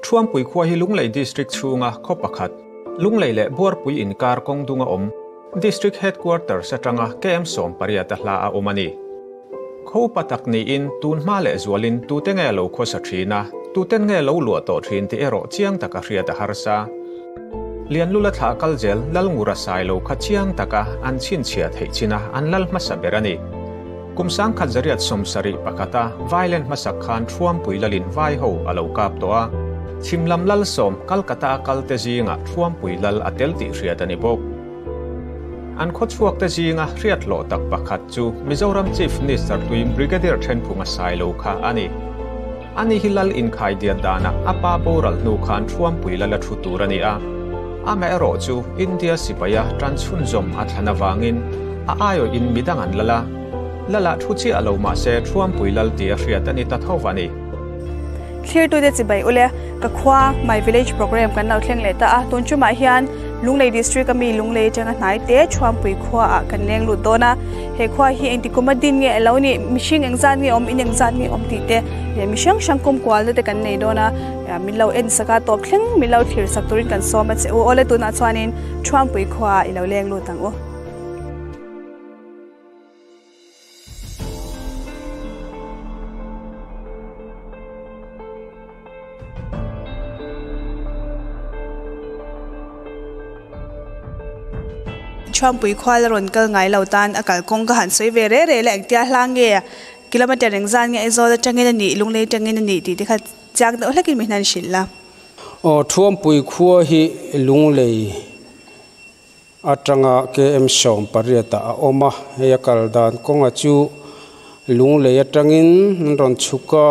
Thuampui khua hi Lunglei District chhunga khaw pakhat, Lunglei leh Buarpui inkar kawng dunga awm, District Headquarters atanga KM 18 a hla a awm a ni. Khaw upa tak niin tun hma leh zualin tute nge lo khawsa thin a, tuten nge lo luah tawh thin tih erawh chiang taka hriat a harsa. Lianlula thlah kal zel Lalngura Sailo kha chiang taka an chhinchhiah theih chin a, an lal hmasa ber a ni. Kum 1971 a violent hmasak khan Thuampui lalin vai ho a lo kap tawh a, chhim lam lal sawm Calcutta a kal te zingah Thuampui lal a tel tih hriat a ni bawk. An khawchhuak te zinga hriat hlawh tak pakhat chu Mizoram Chief Minister hlui Brigadier Thenphunga Sailo kha a ni. Ani hi lal inkhai diat danah a pa boral hnu khan Thuampui lal a thu tur a ni a. Amaherawh chu India sipaia tan chhunzawm a thlan avangin a aiawhin midang an lal a. Lal ah thu chiah lo mahse Thuampui lal tih a hriat a ni ta tho a ni. Thlirtute chibai ule, ka khua My Village Programme kan lo thleng leh ta a, tun tumah hian Lunglei District a mi Lunglei atanga hnai te Thuampui khua ah kan leng lut dawn a, he khua hi engti kum a din nge alo nih, mihring engzat nge awm, in engzat nge awm tih te leh mi hrang hrang kum kualna te kan nei dawn a, min lo en sak a, tawp thleng min lo thlir sak turin kan sawm a che u. Awle tunah chuanin Thuampui khua ah i lo leng lut ang u. Thuampui khua la rawn kal ngai lo tan a kalkawng ka han sawi ve reh reh la engtia hla nge kilometer engzat nge Aizawl atangin a nih Lunglei atangin a nih tih te kha chiang deuh hlekin min han hrilh la. Aw Thuampui khua hi Lunglei. Atanga KM 18 ah a awm a, hei a kal dan kawnga chu Lunglei atangin an rawn chhuk a,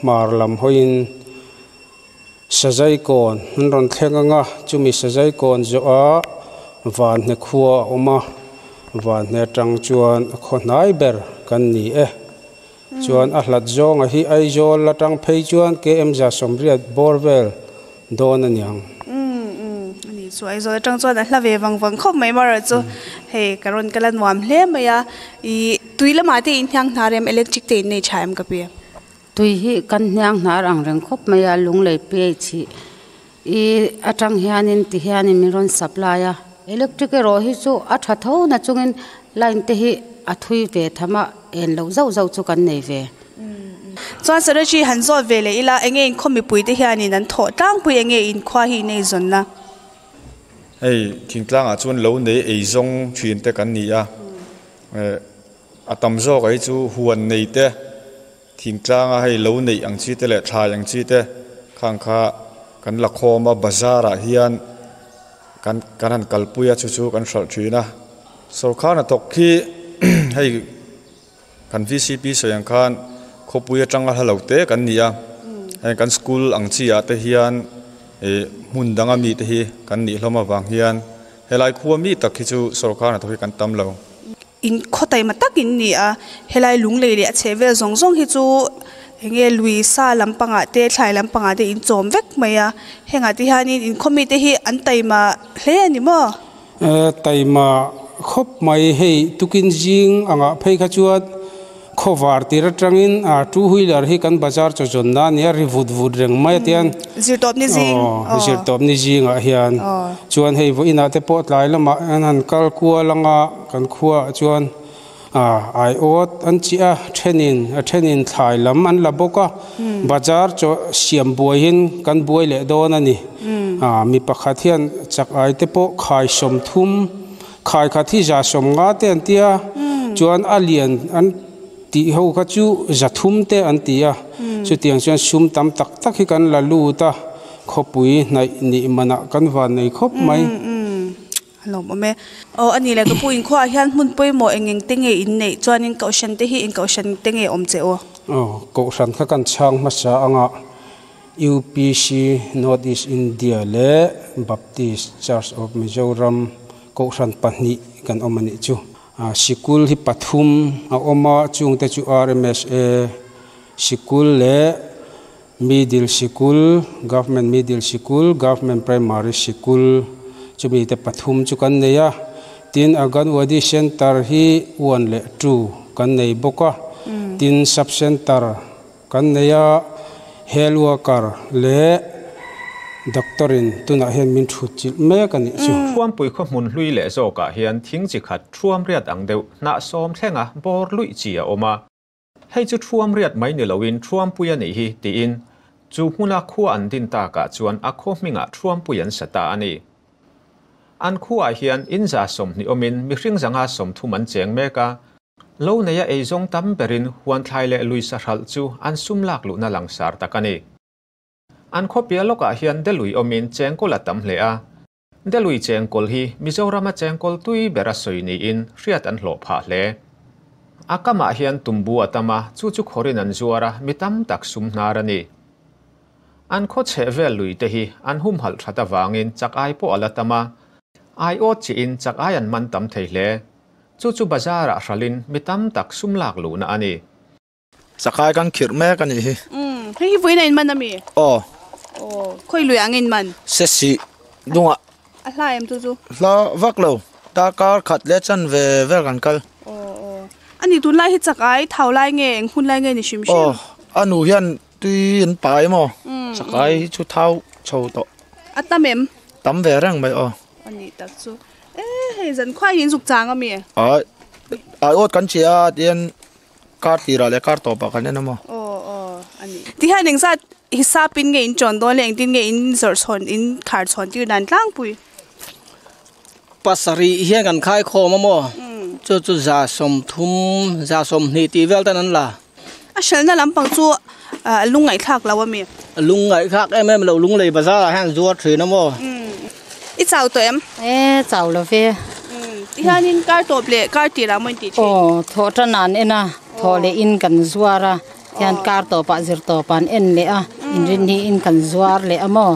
hmar lam hawiin Sazai kawn an rawn thleng ang a, chumi Sazai kawn zawh ah Vanhne khua a awm a, Vanhne atang chuan a khaw hnai ber kan ni e. Chuan a hlat zawnga hi Aizawl atang phei chuan KM 180 bawr vel dawn a niang. Umm umm ani chu Aizawl atang chuan a hla ve vang vang khawp mai marawh chu hei ka rawn kal a nuam hle mai a ih tui lamah te in hniang hnar em electric te in nei tha em ka pi? Tui hi kan hniang hnar ang reng khawp mai a lunglei page hi ih atang hianin ti hianin min rawn supply a electric erawh hi chu a tha tho na chungin line te hi a thui ve tham a en loh zauh zauh chu kan nei ve. Chuan Saroji han zawt ve leh ila enge inkhua mipui te hianin an thawh tlangpui enge inkhua hi in ei zawnna? Hei thingtlangah chuan lo nei ei zawng thin te kan ni a, a tam zawk ah hi chu huan nei te thingtlanga hei lo neih ang chi te leh thlai ang chi te khang kha kan la khawm a bazar ah hian kan kan han kalpui a chu chu kan hralh thin a, sawrkar hnathawk khi hei. Kan VCP sawi ang khan khawpui atanga hla lo te kan ni a, heng kan school ang chi ah te hian ih hmun danga mi te hi kan nih hlawm avang hian helai khua mi tak hi chu sorkar hnathawk hi kan tam lo. In khaw taima tak in ni a, helai lunglei leh a chheh vel zawng zawng hi chu enge lui sa lampangah te thlai lampangah te in chawm vek mai a, hengah te hianin in khaw mite hi an taima hle a ni maw? Taima khawp mai hei tukin zing angah phei kha chuan khawvar tir atangin two wheeler hi kan bazar chaw zawn na ania ri vut vut reng mai a tian Zirtawpni zing aw zirtawpni zingah hian chuan hei vawiinah te pawh tlai lamah an han kal kual anga kan khuaah chuan A aiawt an chiah a, thenin a thenin thlai lam an la bawk a, bazar chaw siam buaiin kan buai leh dawn a ni. Mi pakhat hian chak ai te pawh khai 30, khai khat hi 150 te an ti a, chuan a lian an tih ho kha chu 300 te an ti a, chutiang chuan sum tam tak tak hi kan la lut a, khawpui hnaih nih manah kan van nei khawp mai. A lawm awm e. Aw a ni le ka pu inkhuaah hian hmun pawimawh eng eng te nge in neih chuanin kohhran te hi eng kohhran te nge awm che u? Aw kohhran kha kan chhang hmasa anga UPC North East India leh Baptist Church of Mizoram kohhran pahnih kan awm a nih chu. Sikul hi pathum a awm a chungte chu RMSA sikul leh Middle Sikul, Government Middle Sikul, Government Primary Sikul chumi te pathum chu kan nei a, tin Anganwadi Centre hi one leh two kan nei bawk a, tin Sub Centre kan nei a, Health Worker leh. Doctor in tunah hian min thut chilh mek a nih chu. Thuampui khaw hmun hlui leh zawkah hian thing chi khat thuam riat ang deuh hnah sawm thlenga bawr luih chi a awm a. Hei chu thuam riat mai ni loin Thuampui a nih hi tiin chu hmuna khua an din takah chuan a khaw hmingah Thuampui an sa ta a ni. An khuaah hian in 120 awmin mihring 130 an cheng mek a. Lo neia eizawng tam berin huanthlai leh lui sahralh chu an sum lak luhna langsar tak a ni. An khawpia lawkah hian Delui awmin chengkawl a tam hle a. Delui chengkawl hi Mizorama chengkawl tui bera sawi niin hriat an hlawh phah hle. A kamah hian tumbu a tam a, chu chu khawrin an zuar a, mi tam tak sum hnar a ni. An khaw chheh vel lui te hi an humhalh that avangin chak ai pawh a la tam a, aiawt chiin chak ai an man tam thei hle. Chu chu bazar-ah hralhin mi tam tak sum lak luhna a ni. Chakai kan khirh mek a nih hi. Umm, hei hi vawiin a inman a mi? Aw. Aw, khawi lui ah nge inman? Sesi dungah. A hla em chu chu? Hla vak lo, darkar khat leh chan ve vel kan kal. Aw, aw. A nih tunlai hi chakai thau lai nge eng hun lai nge ni hrim hrim? Aw, a nu hian tui an pai maw? Chakai hi chu thau chho tawh. A tam em? Tam ve reng mai aw. A nih tak chu. E hei zan khuai in zuk chang a mi? Ai, ai awt kan che a tian kar tirah leh kar tawpah kan en a maw? Aw aw a ni. Tihian engzat hisap in nge in chawn dawn leh engtin nge in zawrh chhawn in khar chhawn tir dan tlangpui? Pasarih hian kan khai khawm a maw? Chu chu 130, 120 tih vel tan an la. A hralhna lampang chu a lungngaihthlak lo a mi? A lungngaihthlak em em lo, Lunglei bazar ah hian zuar thin a maw? I chau tawh em? E, chau lo ve. Tihianin kar tawp leh kar tirah maw in tih thin? Aw, thawh tan an en a, thawh leh in kan zuar a, tihian kar tawpah zir tawpah an en leh a, inrin hi in kan zuar leh a maw?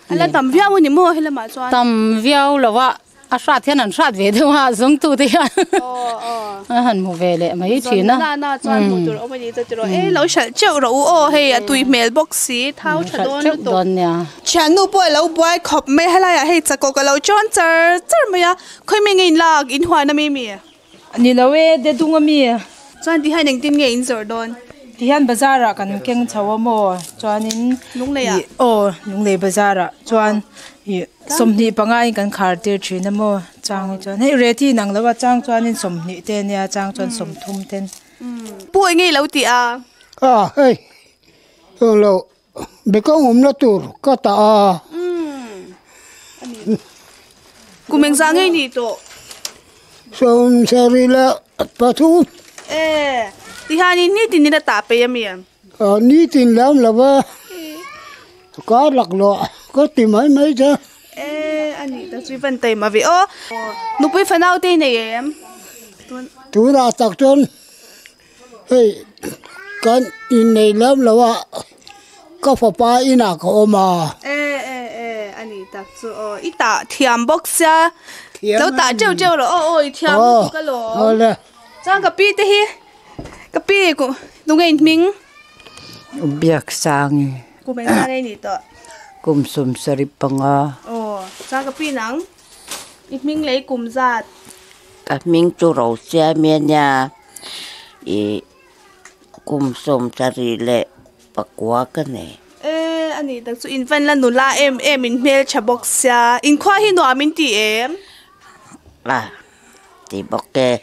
A la tam viau a ni maw helamah chuan? Tam viau lo a. A hrat hian an hrat ve deuh a, zawngtute hian a han hmu ve leh mai thin a. Zawn nana chuan hmuh tur awm a ni chu tiraw. E lo hralh teuh rawh u aw, hei a tui hmel bawk si, thau tha dawn lutuk. Thiannu pawh a lo buai khawp mai helaiah hei chakawk a lo chawn char char mai a, khawi mi nge in lak, in huan a mi mi? Ni lo e, Dedung a mi. Chuan tihian engtin nge in zawrh dawn? Tihian bazar ah kan keng chho a maw? Chuanin Lunglei ah? Aw, Lunglei bazar ah chuan ih 25 in kan khar tir thin a maw? Chang hi chuan hei reti inang lo a, chang chuanin 20 te a nia, chang chuan 30 ten. Pu enge i lo tih a? A hei, englo Bekawng awmna tur ka tah a. Kum engzah ngei ni tawh? 73. E, tihianin nitin in a tah peih a mi? Nitin lam lo va, kar laklawh ka ti mai mai che. E, a nih tak chu i van taima ve aw. Nupui fanau te i nei em? Tunah tak chuan Hei kan innei lam lo a, ka fapa inah ka awm a. E e e a ni tak chu aw, i tah thiam bawk sia, lo tah teuh teuh rawh aw aw i thiam lutuk alawm. Awle. Chuan ka pi te hi, ka pi tunge in hming? Biak Sangi. Kum engzah nge i nih tawh? Kum 75. Aw, chuan ka pi nang? I hming leh i kum zat? Ka hming chu Rosiami a nia, i kum 79 ka nei. E, a nih tak chu in van la nula em em in hmeltha bawk sia, inkhua hi nuam in ti em? A, ti bawk e.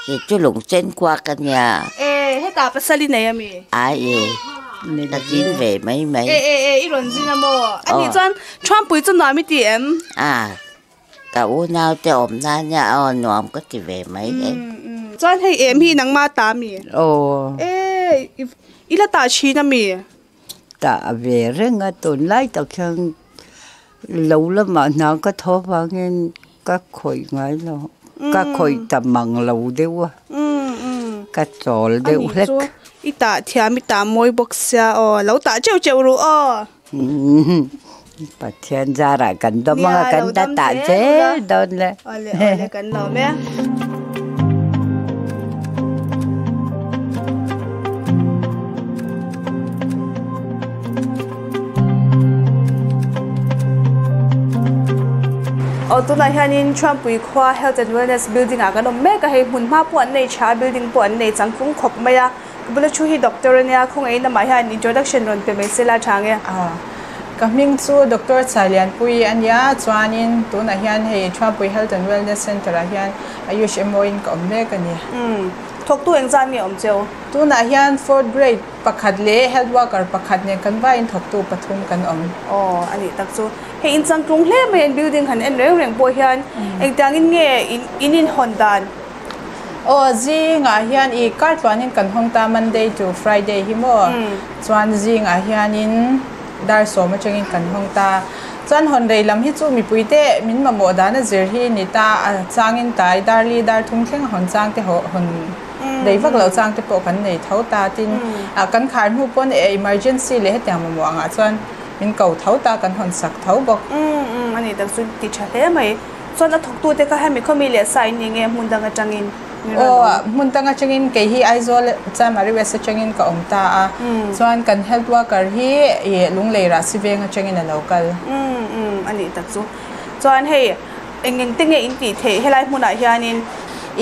Kei chu lungchen khua ka nia. E, hetah pasal i nei a mi? Ai e, ka zin ve mai mai. E, e, e, i rawn zin a maw? A nih chuan Thuampui chu nuam i ti em? A, ka unau te awm na nia aw nuam ka ti ve mai e. Chuan hei em hi nangma ta mi? Aw. E, i la tah thin a mi? Tah ve reng a, tunlai tak hian Lo lamah hna ka thaw vangin ka khawih ngai lo, ka khawih ta mang lo deuh a, ka chawl deuh hlek. I tah thiam i tah mawi bawk sia aw, lo tah teuh teuh ru aw. Pathian zarah kan dawm anga kan ta tah zel dawn le. Awle awle kan lawm e. Aw tunah hianin Thuampui khua Health and Wellness building ah kan awm mek a, hei hmunhma pawh an nei tha a, building pawh an nei changtlung khawp mai a. Ka bula thu hi doctor ania khawngaih in amah hian introduction rawn pe mai sela tha ang e. Ka hming chu Doctor Chhalianpuii a nia, chuanin tunah hian hei Thuampui Health and Wellness Centre ah hian Ayush MO in ka awm mek a ni. Thawktu engzat nge awm cheu? Tunah hian fourth grade pakhat leh health worker pakhat nen kan vaiin thawktu pathum kan awm. Aw, a nih tak chu. Hei in changtlung hle mai an building han en reng reng pawh hian engtiangin nge in inhawn dan? Aw, zingah hian i kar tluanin kan hawng ta Monday to Friday hi maw? Chuan zingah hianin dar sawm atangin kan hawng ta. Chuan hawn rei lam hi chu mipuite min mamawh dana zir hi ni ta a changin tlai dar li dar thum thleng a hawn chang te hawn rei vak loh chang te pawh kan nei tho ta tin kan khar hnu pawn emergency leh hetiang mamawh angah chuan min ko tho ta kan hawn sak tho bawk. Umm a ni tak chu ti tha hle mai. Chuan a thawktu te kha hemi khawmi leh sa in ni nge hmun dang atangin min rawn awm? Aw hmun dang atangin kei hi Aizawl Chamari West atangin ka awm ta a chuan kan health worker hi ih Lunglei Rahsi veng atangin a lo kal. Umm umm a nih tak chu. Chuan hei eng eng te nge in tih theih helai hmunah hianin?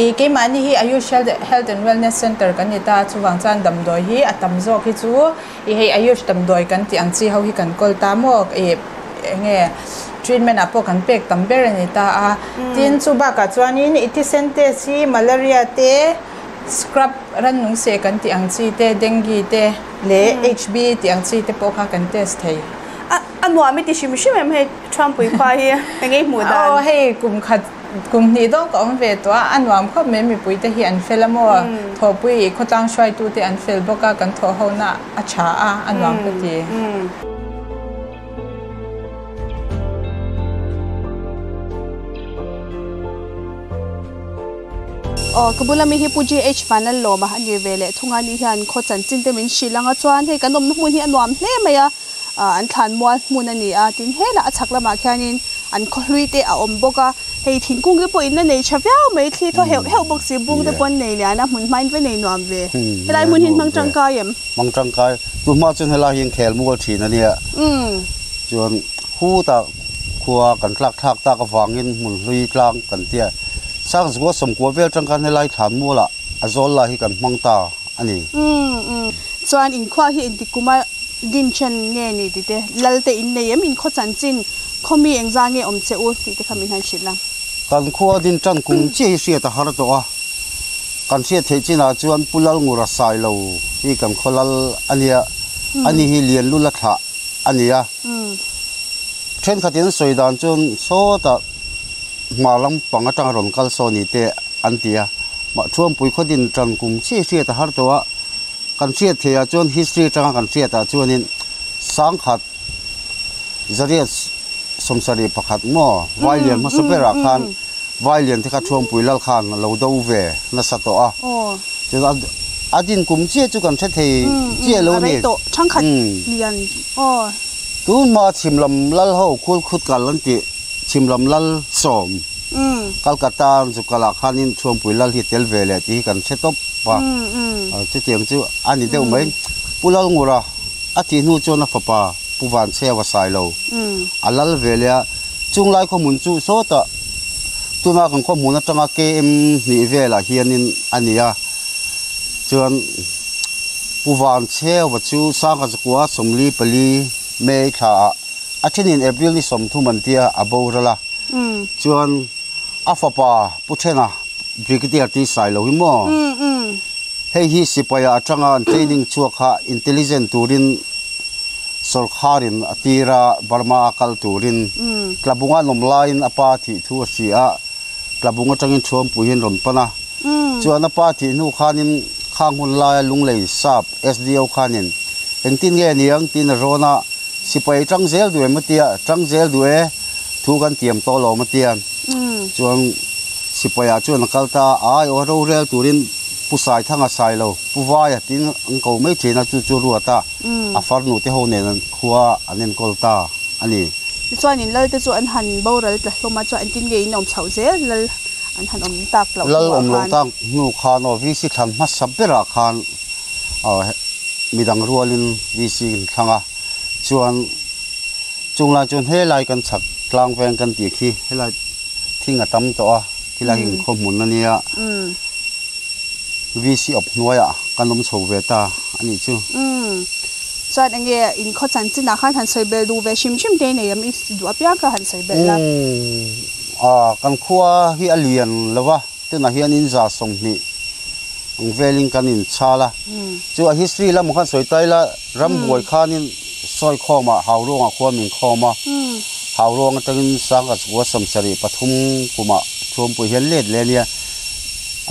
Ih keimahni hi Ayush Health and Wellness Centre kan ni ta chuvang chuan damdawi hi a tam zawk hi chu ih hei Ayush damdawi kan tih ang chi ho hi kan kawl ta maw ih eng nge treatment ah pawh kan pek tam ber a ni ta a tin chu bakah chuanin i thisen test hi malaria te scrub rannung seh kan tih ang chi te dengue te leh HB tih ang chi te pawh kha kan test thei. A a nuam i ti hrim hrim em hei Trumpui khua hi eng ei hmuh dan? Aw hei kum khat kum hnih dawng ka awm ve tawh a a nuam khawp mai mipui te hi an fel a maw thawhpui ih khawtlang hruaitu te an fel bawk a kan thawh ho na a tha a a nuam ka ti. Aw ka bula mi hi Pu GH Vanlalawma a ni ve leh thung a ni hian khaw chanchin te min hrilh ang a chuan hei kan awmna hmun hi a nuam hle mai a an thlan mual hmun a ni a tin helah a chhak lamah khianin an khaw hlui te a awm bawk a hei thingkung te pawh in la nei tha viau mai thli thaw heuh heuh bawk si bung te pawh an nei lian a hmun hmain va nei nuam ve helai hmun hi hmang tangkai em? Hmang tangkai tu hma chuan helai hi an khel mual thin a nia. Chuan hutah khua kan tlak thlak tak avangin hmun hlui tlang kan tia. Sang zua sawmkua vel tang khan helai thlan mualah a zawl lai hi kan hmang ta a ni. Chuan inkhua hi inti kuma din then nge ni tih te, lal te in nei em inkhaw chanchin khawmi engzah nge awm che u tih te kha min han hrilh a. Kan khua din tan kum chiah hi hriat a har tawh a. Kan hriat theih chinah chuan Pu Lalngura Sailo hi kan khaw lal a nia, ani hi Lianlula thlah a ni a. Thenkhatin an sawi dan chuan sawtah hma lam pang atanga rawn kal saw ni te an ti a. Mah Thuampui khaw din tan kum chiah hriat a har tawh a, kan hriat theihah chuan history atanga kan hriatah chuanin sangkhat zariat sawmsarih pakhat maw Vailian hmasa berah khan Vailian te kha Thuampui lal khan a lo do ve nasa tawh a. Chuan a din kum chiah chu kan hre thei chiah lo ni. Tun hma chhimlam lal ho khul khut kal an tih chhimlam lal sawm Calcutta an zuk kalah khanin Thuampui lal hi tel ve leh tih hi kan hre tawp a. Chutiang chu a ni deuh mai. Pu Lalngura a tih hnu chuan a fapa Pu Vanchheu a sai lo. A lal ve leh a, chung lai khawhmun chu sawtah tuna kan khawhmun atanga KM hnih velah hianin a ni a. Chuan Pu Vanchheu chu Sangha Zakua 44 May thlaah a thenin April ni 30 an tia a boral a. Chuan a fapa Pu Thena Brigadier tih sai lo hi maw? Hei hi sipaia atanga an training chhuak kha intelligent turin sawrkharin a tir a, Burma a kal turin Tlabunga an awm laiin a pa thih thu a hria a, Tlabung atangin Thuampui hi an rawn pan a. Chuan a pa thih hnu khanin khang hun laia Lunglei Sap SDO khanin engtin nge niang tiin a rawn a, sipai tang zel duh em a tia, tang zel duh e, thu kan tiam tawh lo a tia. Chuan sipaiah chuan a kal ta a, ai aw rorel turin Pu Saithanga sai lo, Pu Vaia tiin an ko mai thin a, chu chu ruat a, a farnu te ho nen an khua an enkawl ta a ni. Tichuan in lal te chu an han boral ta hlawm a, chuan engtin nge in awm chhoh zel, lal an han awm tak loh hnuah khan. Lal awm loh tak hnu khan aw VC thlan hmasa berah khan midang rualin VC kan thlang a, chuan chung lai chuan helai kan chhak tlang veng kan tih khi helai thing a tam tawh a, khilai hi inkhawm hmun a nia. VC awp hnuaiah kan awm chho ve ta a nih chu. Umm. Chuan enge in khaw chanchinah khan han sawi belh duh ve hrim hrim te nei em? I duh apiang kha han sawi belh la. Umm. Ah, kan khua hi a lian lo va, tunah hian in 120 ang velin kan inchhal a. Chu a history lamah khan sawi ta ila, rambuai khanin sawi khawmah Hauruangah khua min khawm a. Hauruang atangin 1973 kumah Thuampui hian let leh a nia.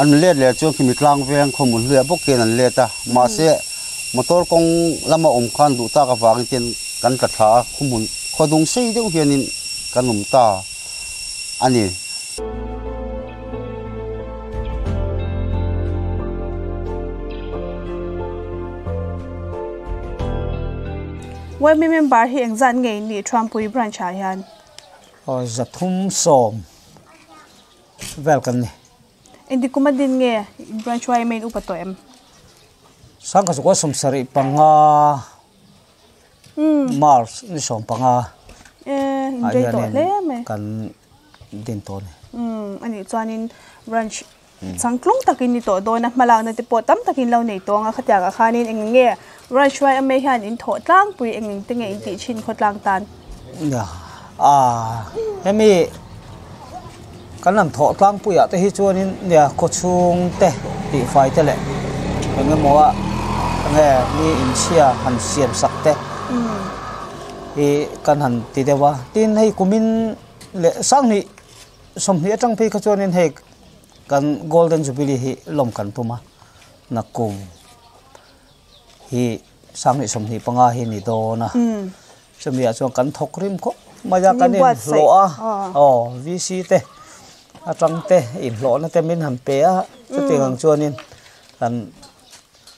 An let leh chuan khimi tlang veng khawmun hluiah bawk hian an let a, mahse motor kawng lama awm khan duh tak avangin ten kan tla thla a, khawhmun khawdung sei deuh hianin kan awm ta a ni. Yma member hi engzat nge in nih Thuampui branch ah hian? Aw 310. Vel kan ni. Engti kum a din nge branch yma in upa tawh em? 1975 March ni 15 ah hianin kan din tawh a ni. A nih chuanin branch changtlung takin ni tawh dawn a, hmalakna te pawh tam takin lo nei tawng a, khatiangah khanin eng nge branch yma hian in thawh tlangpui eng eng te nge in tih thin khawtlang tan? A, hemi kan han thawh tlangpuiah te hi chuanin nia khawchhung te tihfai te leh eng emaw a nge mi inchhia han siam sak te hi kan han ti deuh a, tin hei kumin leh 2020 atang phei kha chuanin hei kan Golden Jubilee hi lawm kan tum a, nakum hi 2025 hi ni dawn a. Chumi ah chuan kan thawk rim khawp mai a, kan inhlawh a, aw VC te atang te inhlawhna te min han pe a, chutiang ang chuanin kan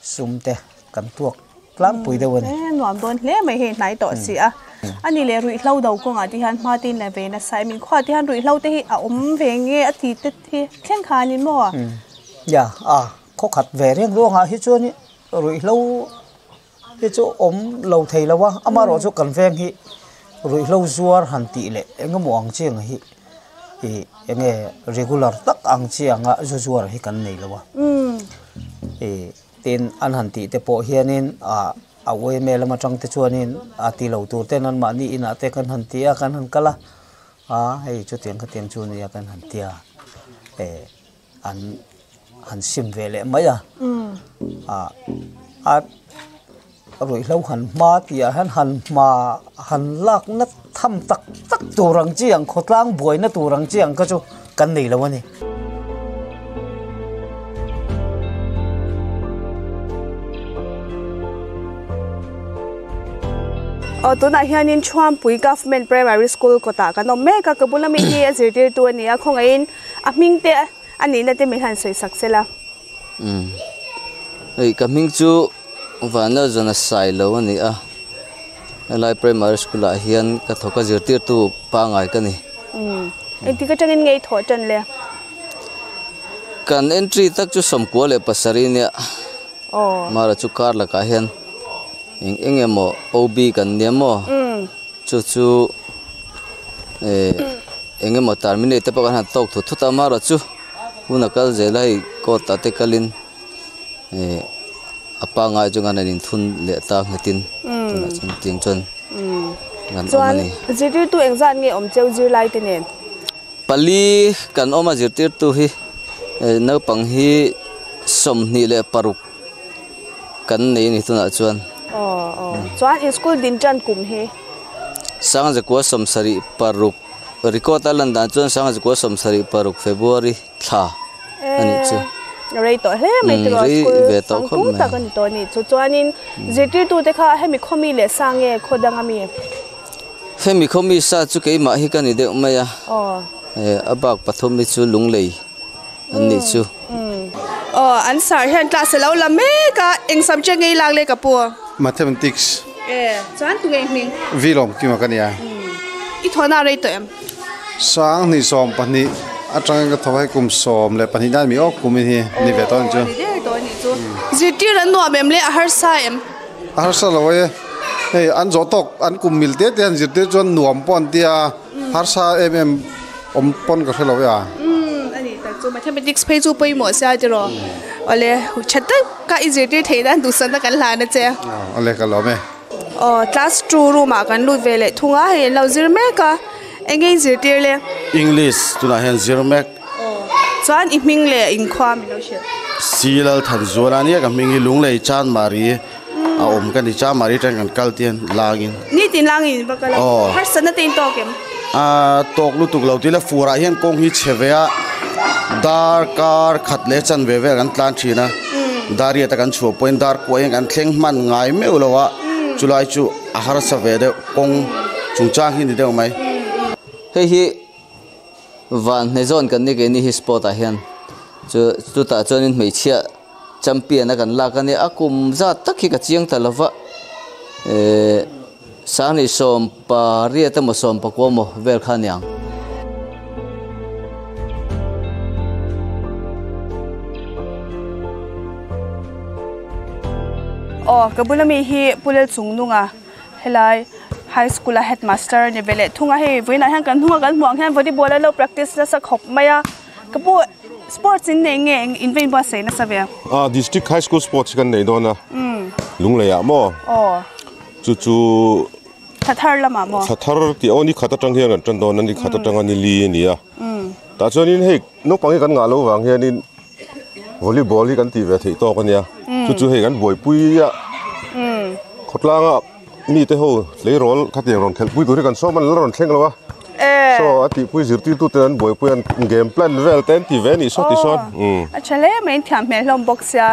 sum te kan tuak tlangpui deuh a ni. Nuam dawn hle mai hei hnai tawh si a, a ni leh ruihhlo do kawngah te hian hma te in la ve nasa em, inkhua te hian ruihhlo te hi a awm ve nge a ti te hi thleng kha a ni maw? Ya, a khawkhat ve reng ruangah hi chuan ruihhlo Hi chu awm lo thei lo a, amaherawh chu kan veng hi ruihhlo zuar han tih leh eng emaw ang chi ang hi ih eng nge regular tak ang chi anga zu zuar hi kan nei lo a. Ih tin an han tih te pawh hianin ah a yma lam atang te chuanin a ti lo tur ten anmahni inah te kan han ti a kan han kal a, a hei chutiang khatiang chu nia kan han ti a eh. An han sim ve leh mai a, a ruihhlo han hma tih ah hian han hma han lakna tham tak tak tur ang chi ang khawtlang buaina tur ang chi ang kha chu kan nei lo a ni. Aw tunah hianin Thuampui Government Primary School kawtah kan awm mek a, ka bula mi hi a zirtirtu a ni a, khawngaihin A hming te a nihna te min han sawi sak sela. Umm. Hei ka hming chu Vanlalzana Sailo a ni a, helai primary school ah hian ka thawk a zirtirtu pangngai ka ni. Umm. Engtik atangin nge i thawh tan le? Kan entry tak chu 97 nia. Aw. Mara chu kar lakah hian eng eng emaw OB kan nia maw? Umm. Chu chu eh eng emaw terminate te pawh kan han tawk thut thut a amaherawh chu hun a kal zel a hei court ah te kalin eh a pangngai chu kan han inthun leh ta nghetin tunah chuan tiang chuan kan awm a ni. Chuan zirtirtu engzat nge awm cheu zirlai te nen? Pali kan awm a zirtirtu hi eh naupang hi 26 kan nei a ni tunah chuan. Aw aw chuan in school din tan kum hi. 1976 record a lan dan chuan 1976 February thla a nih chu. Rei tawh hle mai tiraw school changtlung tak a ni tawh a nih chu. Chuanin zirtirtu te kha hemi khawmi leh sa nge khaw dang a mi? Hemi khawmi sa chu keimah hi ka ni deuh mai a. A bak pathum hi chu Lunglei an nih chu. Aw an sir hian class a lo la mek a, eng subject nge i lak le ka pu? Mathematics. E, chuan tunge i hming? Vi lawm kima ka nia. I thawhna a rei tawh em? 2012 atangin ka thawk a, hei kum 12 nan mi awk kum in hi ni ve tawh a ni chu. Aw, ni der tawh a nih chu. Zirtir an nuam em le a harsa em? A harsa lo e, hei an zawh tawk an kum mil te te an zirtir chuan nuam pawh an tia, harsa em em awm pawn ka hre lo e a. Umm a nih tak chu mathematics phei chu pawimawh sia tiraw. Awle tha tak ka i zirtir theih nan duhsakna kan hlan a che. Awle ka lawm e. Aw class 2 room ah kan lut ve leh thung a hei an lo zir mek a eng nge in zirtir le? English tunah hian zir mek. Aw chuan i hming leh inkhua min lo hrilh. Si Lalthanzuala ania ka hming hi Lunglei Chanmari a awm ka ni Chanmari atang kan kal te hian langin. Nitin langin in va kal a harsatna te in tawk em? A tawk lutuk lo tila furah hian kawng hi chhe ve a dar kar khat leh chanve vel kan tlan thin a dar riat a kan chhuah pawhin dar kuah hian kan thleng hman ngai meuh lo a chulai chu a harsa ve deuh kawng chungchang hi ni deuh mai. Hei hi van hne zawn kan ni keini hi sport ah hian chu chutah chuanin hmeichhia champion a kan lak a nia a kum zat tak hi ka chiang ta lova ehh sanghnih sawm pariat emaw sawm pakua emaw vel kha a ni ang. Aw ka bula mi hi Pu Lalchungnunga Helai high school a headmaster a ni ve leh thung a hei vawiinah hian kan hnunga kan hmuh ang hian volleyball an lo practice nasa khawp mai a ka pu sports in nei nge in va inbuatsaih nasa ve? Ah district high school sports hi kan nei dawn a Lunglei ah maw aw chu chu thla thar lamah maw thla thar tih aw ni khat atang hian kan tan dawn a ni khat atanga ni li a ni a tah chuanin hei naupang hi kan ngah loh vang hianin Volleyball hi kan tih ve theih tawk a nia chu chu hei kan buaipui a khawtlanga mite ho tleirawl khatiang rawn khelh pui tur hi kan sawm a la rawn thleng lo a saw a tihpui zirtirtu ten an buaipui a game plan vel te an ti ve a nih saw ti sawn. A tha hle mai in thiam hmel hlawm bawk sia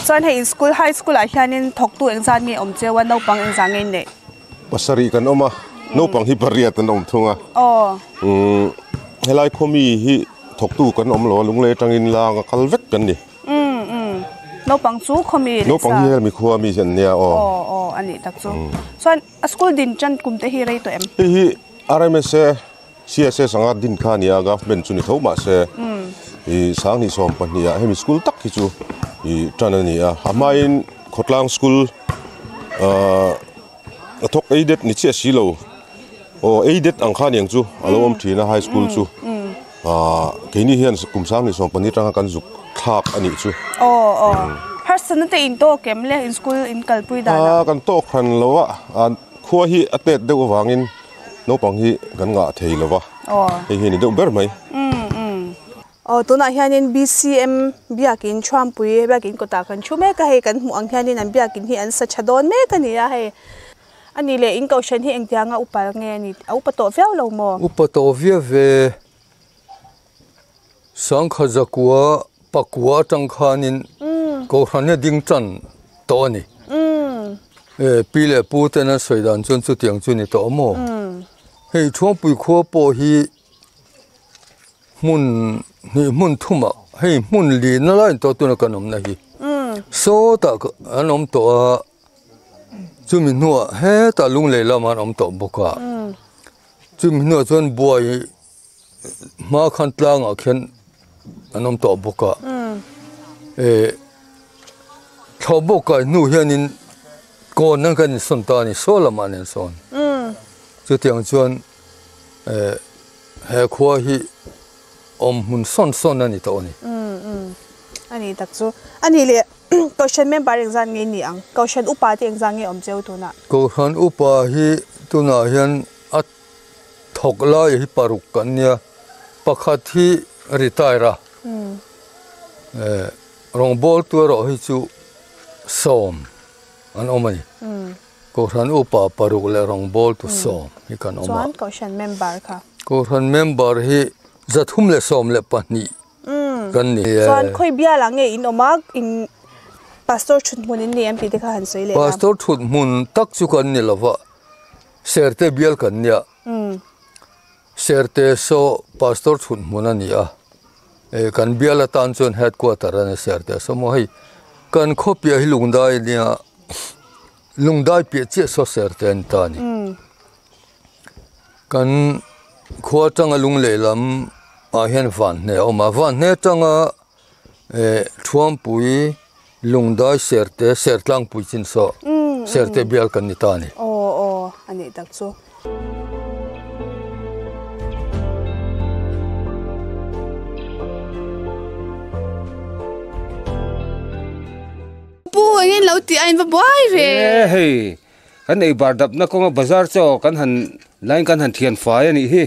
chuan hei in school high school ah hianin thawktu engzat nge awm cheu a naupang engzah nge in neih? Pasarih kan awm a naupang hi pariat an awm thung a helai khawmi hi Thawktu kan awm lo a, Lunglei atangin langa kal vek kan ni. Umm umm naupang chu khawmi leh sa. Naupang hi helmi khua mi hi an nia aw. Aw aw a nih tak chu. Chuan a school din tan kum te hi rei tawh em? Hei hi RMSA CSS anga din kha a nia, government chu ni tho mahse i sanghnih 12 ah hemi school tak hi chu i tan a ni a, a hmain khawtlang school ah a thawk aided ni chiah si lo. Aw aided ang kha aniang chu a lo awm thin a high school chu ah keini hian kum 2024 atanga kan zuk thlak a nih chu. Aw aw harsatna te in tawk em le in school in kalpui dan ah. Kan tawk hran lo a ah khua hi a tet deuh avangin naupang hi kan ngah thei lo va hei hi a ni deuh ber mai. Aw tunah hianin BCM biakin Thuampui biakin kawtah kan thu mek a hei kan hmuh ang hianin an biakin hi an sa tha dawn mek a ni a hei a ni leh in kohhran hi engtianga upa nge a ni a upa tawh viau lo maw? Upa tawh viau ve Sangkhat zakua pakua atang khanin kohhran hi a ding tan tawh a ni. E pi leh pu ten an sawi dan chuan chutiang chu ni tawh maw? Hei Thuampui khua pawh hi Hmun hnih hmun thumah hei hmun lihna laiin tawh tuna kan awmna hi sawtah an awm tawh a chumi hnuah hetah lunglei lamah an awm tawh bawk a chumi hnuah chuan buai hma khan tlangah khian an awm tawh bawk a eh thlawh bawk kai hnu hianin kawn an kan insawn ta a ni saw lamah an insawn chutiang chuan eh. He khua hi awm hmun sawn sawn a ni tawh a ni. Umm umm a ni tak chu. A nih leh Kohhran member engzat nge ni ang? Kohhran upa te engzat nge awm cheu tunah? Kohhran upa hi tunah hian a thawk lai hi paruk kan nia. Pakhat hi retire a. Eh rawngbawltu erawh hi chu 10 an awm a ni. Kohhran upa paruk leh rawngbawltu 10 hi kan awm a. Chuan Kohhran member kha? Kohhran member hi 312 kan ni. Chuan khawi bialah nge in awm a, in Pastor thut hmun in ni em tih te kha han sawi leh ta. Pastor thut hmun tak chu kan ni lo va, Serte bial kan nia. Serte saw Pastor thut hmun a ni a, kan bial atan chuan headquarter a ni Serte saw maw hei kan khawpiah hi Lungdai a nia. Lungdai piah chiah saw ser te an ta a ni. Kan khua atanga lung lehlam ah hian vanhne a awm a, vanhne atanga eh Thuampui Lungdai ser te ser tlangpui chin saw ser te bial kan ni ta a ni. Aw aw a nih tak chu. engin lo tih a in va buai ve. E hei kan ei bar dapna kawnga bazar chaw kan han line kan han thian fai a nih hi.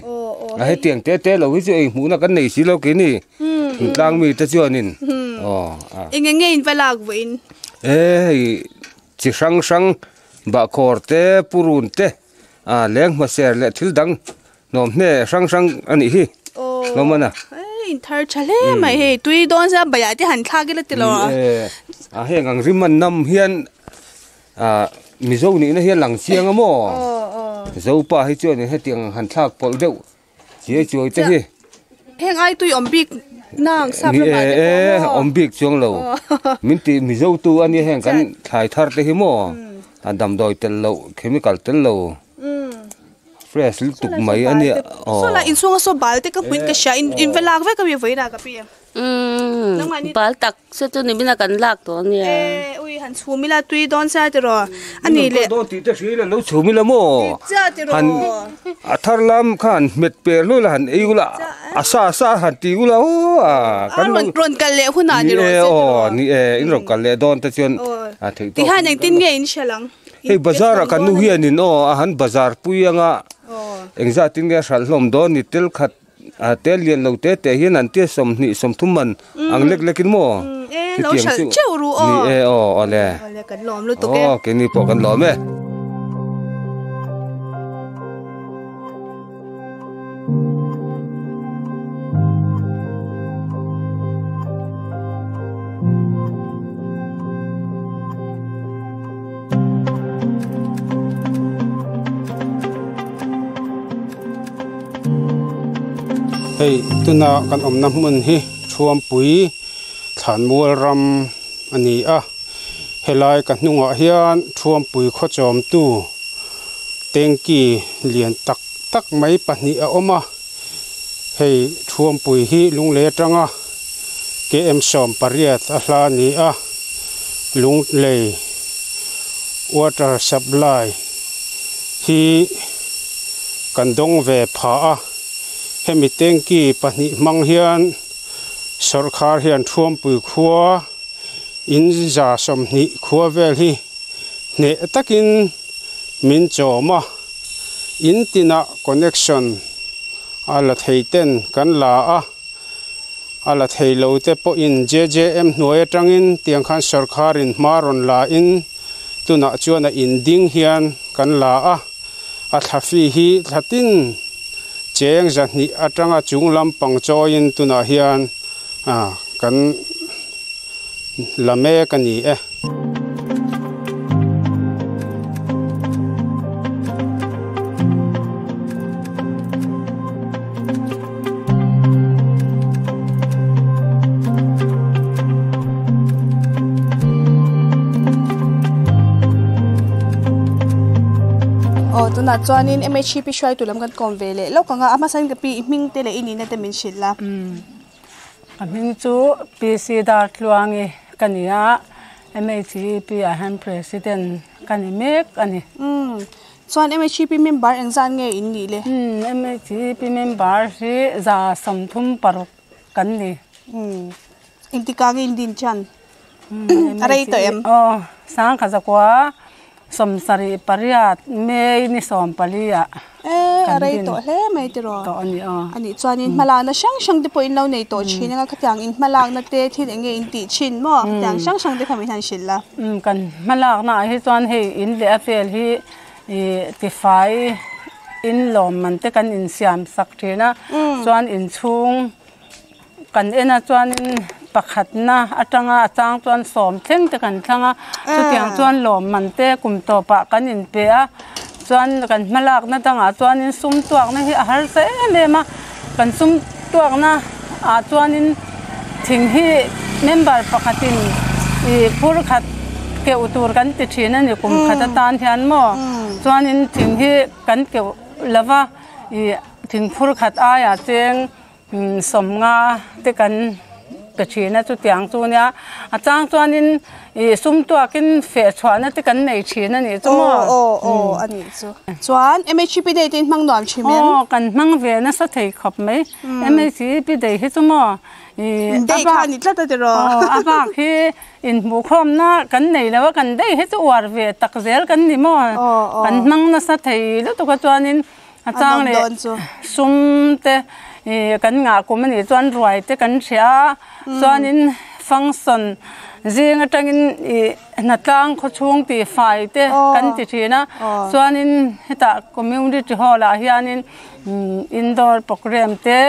A hetiang te te lo hi chu ei hmuhna kan nei si lo keini thingtlang mi te chuanin aw a. Eng eng nge in va lak vawiin? E hei chi hrang hrang bahkhawr te purun te a leng hmaser leh thil dang Nuam hne hrang hrang a nih hi Lawmana. Ei in thar tha hle mai hei tui dawn sia baiah te han thlak ila tilo a. A heng ang rim an nam hian ah Mizo nihna hian lang chiang a maw? Zopa hi chuan hetiang ang han thlak pawlh deuh chiai chuai te hi. Heng ai tui awm bik nang sap ramah te pawh maw? Awm bik chuang lo. Min ti Mizo tu a nia heng kan thlai thar te hi maw? A damdawi tel loh chemical tel lo. Fresh lutuk mai a nia aw. Saw lah inchhunga saw bal te ka hmuin ka hria in in va lak vek a mi vawiinah ka pi Umm bal tak se chu ni mina kan lak tawh a nia. E ui han chhum ila tui dawn sia tiraw a ni le. Dawn tih te hria ila lo chhum ila maw. Tia tiraw. Han a thar lam kha han hmet per hlawih la han ei ula a sa sa han ti ula aw a kan lo. Rawn kal leh hunah ni rawh se tiraw. Ni e in rawn kal leh dawn te chuan a theih tawk. Tihian engtin nge in hria lang. Hei bazar ah kan nu hianin aw a han bazar pui anga engzat in nge a hralh hlawm dawn ni tel khat ah tel lian lo te te hian an tia 20 30 man ang lek lek in maw chutiang chu ni e aw awle aw keini pawh kan lawm e. Hei tuna kan awmna hmun hi Thuampui Thlanmual ram a ni a, helai ka hnungah hian Thuampui khawchawmtu tanky lian tak tak mai pahnih a awm a, hei Thuampui hi Lunglei atanga KM 18 a hla a ni a, Lunglei water supply hi kan dawng ve phah a, hemi tanky pahnih hmang hian sawrkhar hian Thuampui khua in 120 khua vel hi hneh takin min chawm a, in tinah connection a la thei ten kan la a. A la thei lo te pawhin JJM hnuai atangin tiang khan sawrkharin hma rawn la in tunah chuan a in ding hian kan la a, a thlafi hi thlatin cheng 200 atanga chung lampang chawiin tunah hian kan la mek a ni e. Aw tunah chuanin MHP hruaitu lam kan kawm ve leh lawk ang a, a hmasa in ka pi i hming te leh i nihna te min hrilh la. Ka hming chu PC Dartluangi ka ni a, MHEP ah hian President ka ni mek a ni. Umm, chuan MHEP member engzat nge in nih le? Umm, MHEP member hi 36 kan ni. Umm, engtikah nge in din chan? A rei tawh em? Aw, 1978 May ni 14 ah Eh, a rei tawh hle mai tiraw? Tawh a ni aw. A nih chuanin hmalakna hrang hrang te pawh in lo nei tawh thin anga khatiang in hmalakna te thil eng nge in tih thin maw? Khatiang hrang hrang te kha min han hrilh la. Umm, kan hmalakna ah hi chuan hei in leh a vel hi ih tifai in lawmman te kan insiam sak thin a, chuan inchhung Kan en a chuanin pakhatna atanga a chang chuan sawm thleng te kan thlang a, chutiang chuan lawmman te kum tawpah kan inpe a, chuan kan hmalakna dangah chuanin sum tuakna hi a harsa em em a, kan sum tuakna ah chuanin thing hi member pakhatin ih phur khat keuh tur kan ti thin a ni kum khat atan hian maw chuanin thing hi kan keuh lova ih thing phur khat aiah cheng. 50 te kan pe thin a chutiang chu nia a chang chuanin ih sum tuakin feh chhuahna te kan nei thin a nih chu maw. Aw aw aw a nih chu. Chuan MHCP day te in hmang nuam thin em? Aw kan hmang ve nasa thei khawp mai MHCP day hi chu maw ih Day kha a ni tlat a tiraw? Aw a bak hi inhmuhkhawmna kan nei lo a kan day hi chu uar ve tak zel kan ni maw kan hmang nasa thei lutuk a chuanin A chang leh sum te kan ngah kum a nih chuan ruai te kan hria a, chuanin function zing atangin ih hnatlang khawchhung tih fai te kan ti thin a, chuanin hetah community hall ah hianin indoor program te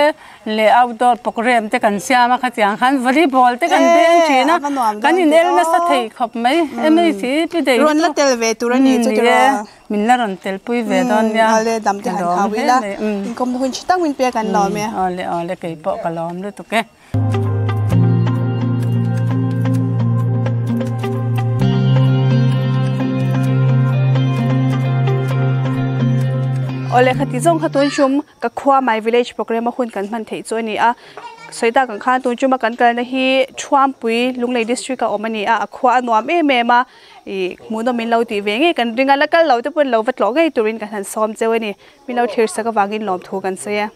leh outdoor program te kan siam a khatiang khan volleyball te kan beng thin a, kan inel nasa thei khawp mai MHC pi dei Rawn la tel ve tur a ni chu tiraw? Min la rawn telpui ve dawn nia. Awle dam te han thau ila. Inkawmna hun tha tak min pek an lawm e. Awle awle kei pawh ka lawm lutuk e. Awle khati zawng kha tun chum ka khua my village program a hun kan hman theih chu a ni a. Sawi tak ang khan tun chuma kan kalna hi Thuampui Lunglei district a awm a ni a, a khua a nuam em em a. Ih hmuhnawm min lo tih ve ngei kan ring a, la kal lo te pawhin lo va tlawh ngei turin kan han sawm cheu a ni. Min lo thlir sak avangin lawmthu kan sawi e.